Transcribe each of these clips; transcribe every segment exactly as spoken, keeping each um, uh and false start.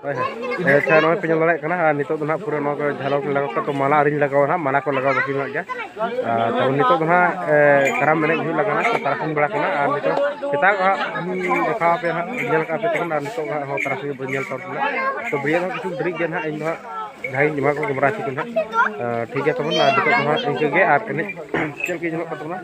ᱦᱳᱭ, ᱦᱳᱭ᱾ ᱟᱪᱪᱷᱟ, ᱱᱚᱜᱼᱚᱭ ᱯᱮ ᱧᱮᱞ ᱫᱟᱲᱮᱭᱟᱜ ᱠᱟᱱᱟ, ᱟᱨ ᱱᱤᱛᱚᱜ ᱫᱚ ᱱᱟᱦᱟᱜ ᱯᱩᱨᱟᱹ ᱱᱚᱣᱟ ᱠᱚ ᱡᱷᱟᱞᱚᱠ ᱞᱟᱜᱟᱣ ᱠᱟᱛᱮ ᱢᱟᱞᱟ ᱟᱹᱣᱨᱤᱧ ᱞᱟᱜᱟᱣᱟ ᱱᱟᱦᱟᱜ, ᱢᱟᱞᱟ ᱠᱚ ᱞᱟᱜᱟᱣ ᱵᱟᱹᱠᱤ ᱢᱮᱱᱟᱜ ᱜᱮᱭᱟ᱾ ᱟᱨ ᱛᱟᱵᱚᱱ ᱱᱤᱛᱚᱜ ᱫᱚ ᱱᱟᱦᱟᱜ, ᱮ, ᱠᱟᱨᱟᱢ ᱮᱱᱮᱡ ᱦᱩᱭᱩᱜ ᱞᱟᱜᱟᱜ ᱠᱟᱱᱟ, ᱛᱟᱨᱟᱥᱤᱧ ᱵᱮᱲᱟ ᱠᱟᱱᱟ, ᱟᱨ ᱱᱤᱛᱚᱜ ᱥᱮᱛᱟᱜ ᱦᱟᱸᱜ, ᱦᱩᱸ, ᱫᱮᱠᱷᱟᱣ ᱟᱯᱮ ᱦᱟᱸᱜ, ᱧᱮᱞ ᱠᱟᱜ ᱯᱮ ᱛᱚᱠᱷᱚᱱ, ᱟᱨ ᱱᱤᱛᱚᱜ ᱦᱟᱸᱜ ᱦᱚᱸ ᱛᱟᱨᱟᱥᱤᱧ ᱵᱟᱹᱧ ᱧᱮᱞ ᱛᱟᱵᱚᱱᱟ᱾ ᱛᱚ, ᱵᱟᱹᱨᱭᱟᱹᱛ ᱦᱚᱸ ᱠᱤᱪᱷᱩ ᱰᱮᱨᱤᱜ ᱜᱮᱭᱟ ᱱᱟᱦᱟᱜ, ᱤᱧ ᱫᱚ ᱦᱟᱸᱜ ᱡᱟᱦᱟᱸᱭᱤᱧ ᱮᱢᱟ ᱠᱚ ᱠᱮᱢᱮᱨᱟ ᱥᱮᱫ ᱠᱷᱚᱱ ᱦᱟᱸᱜ᱾ ᱮ, ᱴᱷᱤᱠ ᱜᱮᱭᱟ, ᱛᱟᱵᱚᱱ ᱟᱨ ᱱᱤᱛᱚᱜ ᱫᱚ ᱦᱟᱸᱜ ᱤᱱᱠᱟᱹ ᱜᱮ, ᱟᱨ ᱮᱱᱮᱡ ᱪᱮᱫ ᱞᱮᱠᱟ ᱧᱮᱞᱚᱜ ᱠᱟᱱ ᱛᱟᱵᱚᱱᱟ᱾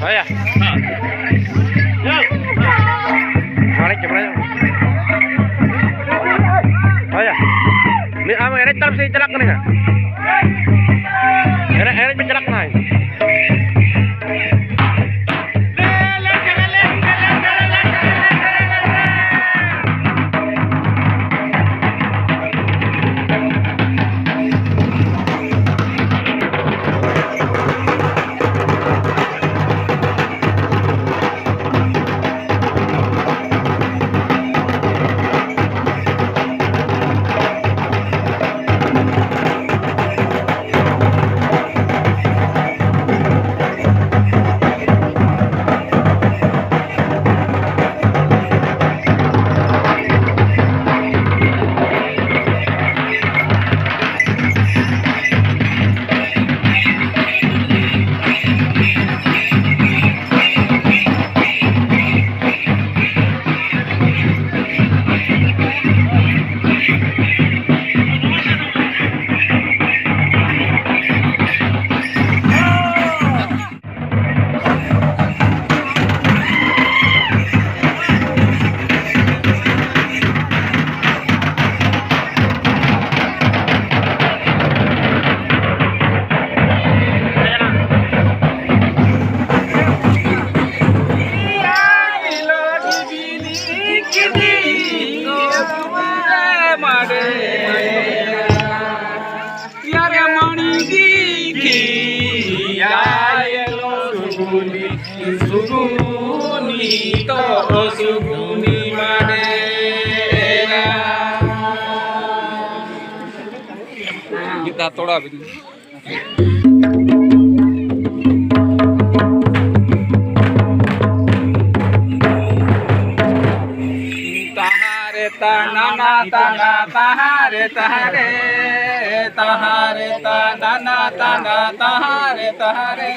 ᱦᱳᱭᱟ᱾ ᱱᱚᱰᱮ ᱠᱮᱢᱨᱟ ᱧᱚᱜ᱾ ᱦᱳᱭᱟ᱾ ᱢᱤᱫ ᱟᱢ ᱮᱱᱮᱡ ᱛᱟᱞᱟᱝ ᱥᱮ ᱪᱟᱞᱟᱜ ᱠᱟᱹᱱᱟᱹᱧ ᱦᱟᱸᱜ᱾ ᱮᱱᱮᱡ, ᱮᱱᱮᱡ ᱵᱤᱱ ᱪᱟᱞᱟᱜ ᱠᱟᱱᱟ᱾ ᱱᱤᱛᱚᱜ ᱥᱩᱜᱩᱱᱤ ᱢᱟᱰᱮᱨᱟ᱾ ᱜᱤᱛᱟ ᱛᱚᱲᱟ ᱵᱤᱱ᱾ ᱛᱟᱦᱟᱨᱮ ᱛᱟᱱᱟᱱᱟ ᱛᱟᱱᱟ ᱛᱟᱦᱟᱨᱮ ᱛᱟᱦᱟᱨᱮ, ᱛᱟᱦᱟᱨᱮ ᱛᱟᱱᱟᱱᱟ ᱛᱟᱱᱟ ᱛᱟᱦᱟᱨᱮ ᱛᱟᱦᱟᱨᱮ,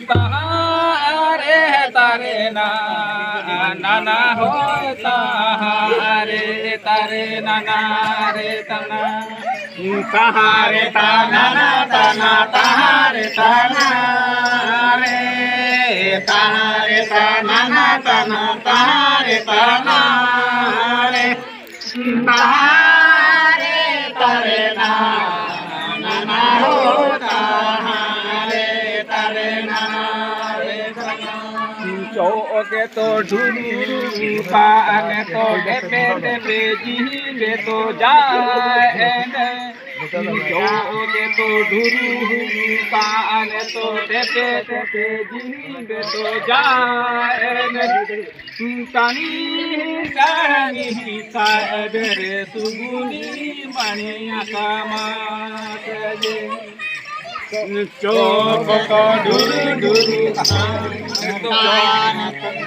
ᱛᱟᱦᱟᱨᱮ ᱛᱟᱨᱮ ᱱᱟ ᱱᱟᱱᱟ ᱦᱳᱭ ᱛᱟᱦᱟᱨᱮ ᱛᱟᱨᱮ ᱱᱟᱱᱟ ᱨᱮ ᱛᱟᱱᱟ᱾ ᱛᱟᱦᱟᱨᱮ ᱛᱟᱱᱟᱱᱟ ᱛᱟᱱᱟ ᱛᱟᱦᱟᱨᱮ ᱛᱟᱱᱟ ᱨᱮ, ᱛᱟᱦᱟᱨᱮ ᱛᱟᱱᱟᱱᱟ ᱛᱟᱱᱟ ᱛᱟᱦᱟᱨᱮ ᱛᱟᱱᱟ ᱨᱮ, ᱛᱟᱦᱟᱨᱮ ᱛᱟᱨᱮ ᱱᱟ ᱱᱟᱱᱟ ᱦᱳ ᱛᱟᱦᱟᱨᱮ ᱛᱟᱨᱮ ᱱᱟ ᱨᱮ ᱛᱟᱱᱟ᱾ ᱪᱚᱜᱮ ᱛᱚ ᱰᱷᱩᱨᱩ ᱠᱟᱱᱮ ᱛᱚ ᱰᱮᱯᱮ ᱰᱮᱯᱮ ᱡᱤᱦᱤ ᱵᱮ ᱛᱚ ᱡᱟᱭ ᱮᱱᱮ᱾ ᱪᱚᱜᱮ ᱛᱚ ᱰᱷᱩᱨᱩ ᱠᱟᱱᱮ ᱛᱚ ᱰᱮᱯᱮ ᱰᱮᱯᱮ ᱡᱤᱦᱤ ᱵᱮ ᱛᱚ ᱡᱟᱭ ᱮᱱᱮ᱾ ᱛᱟᱱᱤ ᱛᱟᱱᱤ ᱥᱟᱭ ᱵᱮᱨᱮ ᱥᱩᱜᱩᱱᱤ ᱢᱟᱱᱤ ᱟᱠᱟᱢᱟ ᱥᱮᱡᱮ᱾ ᱪᱚᱜᱮ ᱛᱚ ᱰᱷᱩᱨᱩ ᱰᱷᱩᱨᱩ,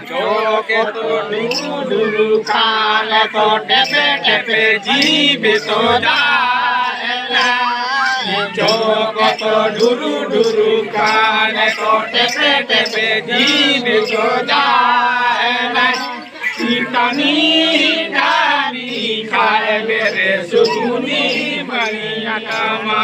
ᱪᱚᱜᱮ ᱛᱚ ᱰᱷᱩᱨᱩ ᱰᱷᱩᱨᱩ ᱠᱟᱱᱮ ᱛᱚ ᱴᱮᱯᱮ ᱴᱮᱯᱮ ᱡᱤᱣᱤ ᱵᱮ ᱛᱚ ᱡᱟᱭ ᱮᱱᱮ᱾ ᱪᱚᱜᱮ ᱛᱚ ᱰᱷᱩᱨᱩ ᱰᱷᱩᱨᱩ ᱠᱟᱱᱮ ᱛᱚ ᱴᱮᱯᱮ ᱴᱮᱯᱮ ᱡᱤᱣᱤ ᱵᱮ ᱛᱚ ᱡᱟᱭ ᱮᱱᱮ᱾ ᱤᱛᱟᱱᱤ ᱰᱟᱱᱤ ᱠᱷᱟᱭ ᱵᱮᱨᱮ ᱥᱩᱜᱩᱱᱤ ᱢᱟᱱᱤ ᱟᱠᱟᱢᱟ᱾